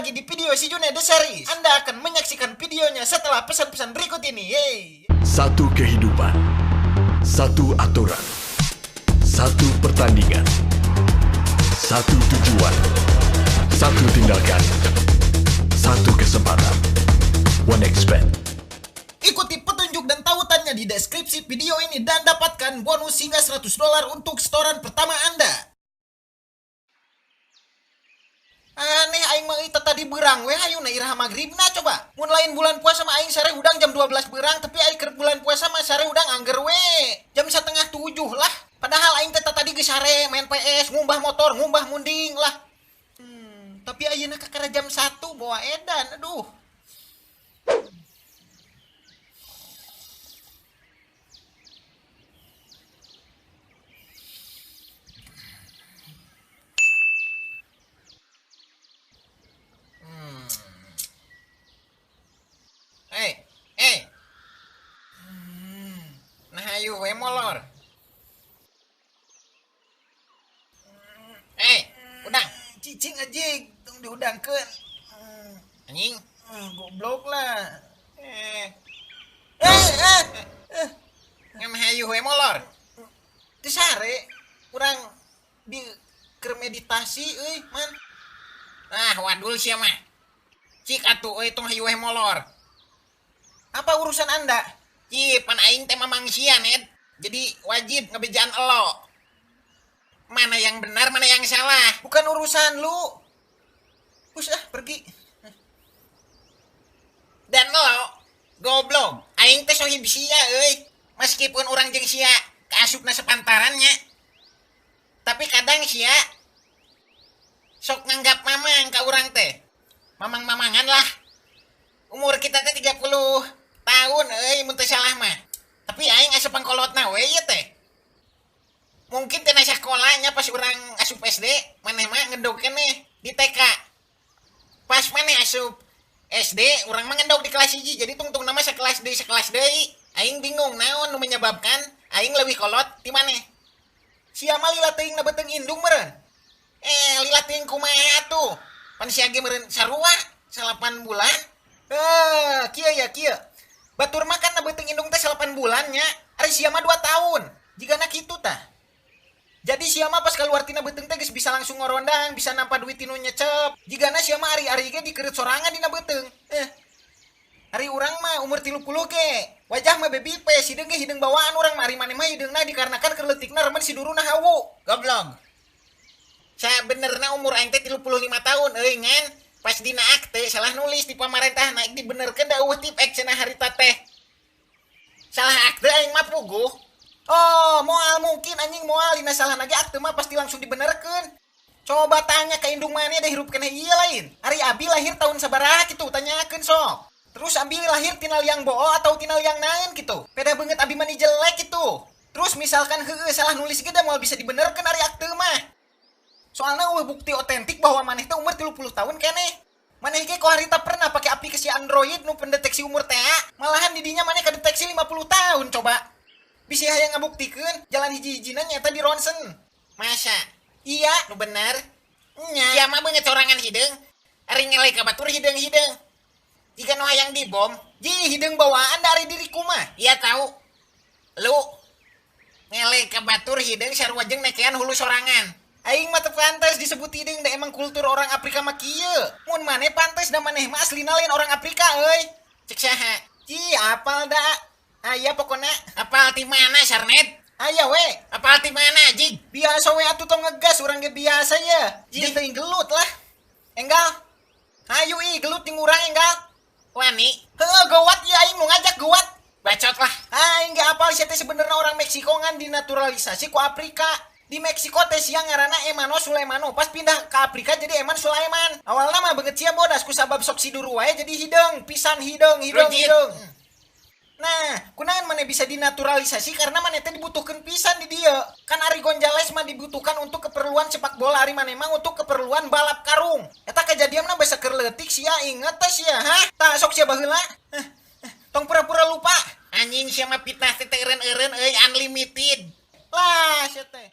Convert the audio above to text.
lagi di video si June The Series. Anda akan menyaksikan videonya setelah pesan-pesan berikut ini. Yeay. Satu kehidupan, satu aturan, satu pertandingan, satu tujuan, satu tindakan, satu kesempatan. 1xBet. Ikuti petunjuk dan tautannya di deskripsi video ini dan dapatkan bonus hingga $100 untuk setoran pertama Anda. Aneh aing mah eta tadi berang we hayuna iraha magribna coba. Mun lain bulan puasa mah aing sare hudang jam 12 berang, tapi aing keur bulan puasa mah sare hudang angger we. Jam 6:30 lah. Padahal aing teh tadi geus sare main PS, ngumbah motor, ngumbah munding lah. Tapi ayeuna kakara jam 1 bawa edan, aduh. Nah ayo we molor. Udang. Cicing aja, tong diudangkeun. Anjing, goblok lah. Ngan hayu we molor. Teu sare, urang di keur meditasi euy, man. Ah, wadul sia mah. Cik atuh euy tong hayu we molor. Apa urusan Anda? Cik, pan aing teh mamang sia, Ned. Jadi wajib ngebejaan elo. Mana yang benar, mana yang salah. Bukan urusan lu. Hus ah, pergi. Dan lo, goblok. Aing teh sohib sia euy. Meskipun urang jeung sia kaasupna sepantarannya. Tapi kadang sia sok nganggap mamang ka urang teh. Mamang-mamangan lah. Umur kita teh 30 tahun euy mun teu salah mah. Tapi aing asup pangkolotna we ieu teh. Mungkin tina sakolanya pas urang asup SD, maneh mah ngendog keneh di TK. Pas maneh asup SD, urang mah ngendog di kelas 1, jadi tungtung nama sekelas deui sekelas deui. Aing bingung naon nu menyebabkan aing leuwih kolot ti maneh. Sia mah lila teuing na beuteung indung meureun. Lila teuing kumaha atuh? Pan sia ge meureun sarua 8 bulan. Kieu ya kieu. Batur mah kan na beuteung indung teh 8 bulan nya, ari sia mah 2 tahun. Jigana kitu tah. Jadi sia mah pas keluar tina beuteung teh geus bisa langsung ngorondang, bisa nampa duit tinu nyecep. Jigana sia mah ari-ari ge dikereut sorangan dina beuteung. Ari urang mah umur 30 ge. Wajah mah baby face, hideung ge hideung bawaan urang mah, ari maneh mah hideungna dikarenakan keur leutikna remen si duruna hawu. Goblok. Sabenerna umur aing teh 35 tahun euy ngan. Pas dina akte salah nulis di pamarentah naik dibenerkeun da eueuh tip X cenah harita teh. Salah akte aing mah puguh. Oh, moal mungkin anjing moal dina salah nage akte mah pasti langsung dibenerkeun. Coba tanya ka indung maneh da hirup keneh ieu lain. Ari abi lahir tahun sabaraha kitu tanyakeun sok. Terus abi lahir tina liang boo atau tina liang naon kitu. Peda beungeut abi mani jelek kitu. Terus misalkan heueuh salah nulis ge da moal bisa dibenerkeun ari akte mah. Soalna eueuh bukti otentik bahwa maneh teh umur 30 tahun keneh. Maneh ge ko harita pernah pakai aplikasi Android nu pendeteksi umur teh, malahan didinya maneh kadeteksi 50 tahun coba. Bisi hayang ngabuktikeun jalan hiji-hijina nyata di ronsen. Masa? Iya, nu bener. Nya. Sia mah beungeut sorangan hideung. Ari ngeleh ka batur hideung-hideung. Jika nu hayang dibom, ji hideung bawaan dari diriku mah. Iya tahu. Lu ngeleh ka batur hideung sarua jeung nekean hulu sorangan. Aing mah teu pantes disebut hideung da emang kultur orang Afrika mah kieu. Mun maneh pantes da maneh mah aslina lain orang Afrika euy. Cek saha? Ci apal da. Aya pokona. Apal ti mana Sarnet? Aya we. Apal ti mana jig? Biasa we atuh tong ngegas urang ge biasa ya. Jig teuing gelut lah. Enggal. Hayu ih gelut jeung urang enggal. Wani. Heuh gawat ya aing nu ngajak gawat. Bacot lah. Aing ge apal sia teh sebenerna orang Meksiko ngan dinaturalisasi ku Afrika. Di Meksiko teh sia ngaranna Emano Sulaimano, pas pindah ke Afrika jadi Eman Sulaiman. Awalna mah beungeut sia bodas ku sabab sok sidur wae jadi hideung, pisan hideung, hideung, hideung. Nah, kunaon maneh bisa dinaturalisasi karena maneh teh dibutuhkeun pisan di dieu. Kan Ari Gonzales mah dibutuhkan untuk keperluan sepak bola, ari maneh mah untuk keperluan balap karung. Eta kejadianna basa keur leutik sia inget teh sia, hah? Tah sok sia baheula. Tong pura-pura lupa. Anjing sia mah fitnah teh eureun-eureun euy unlimited. Lah sia teh.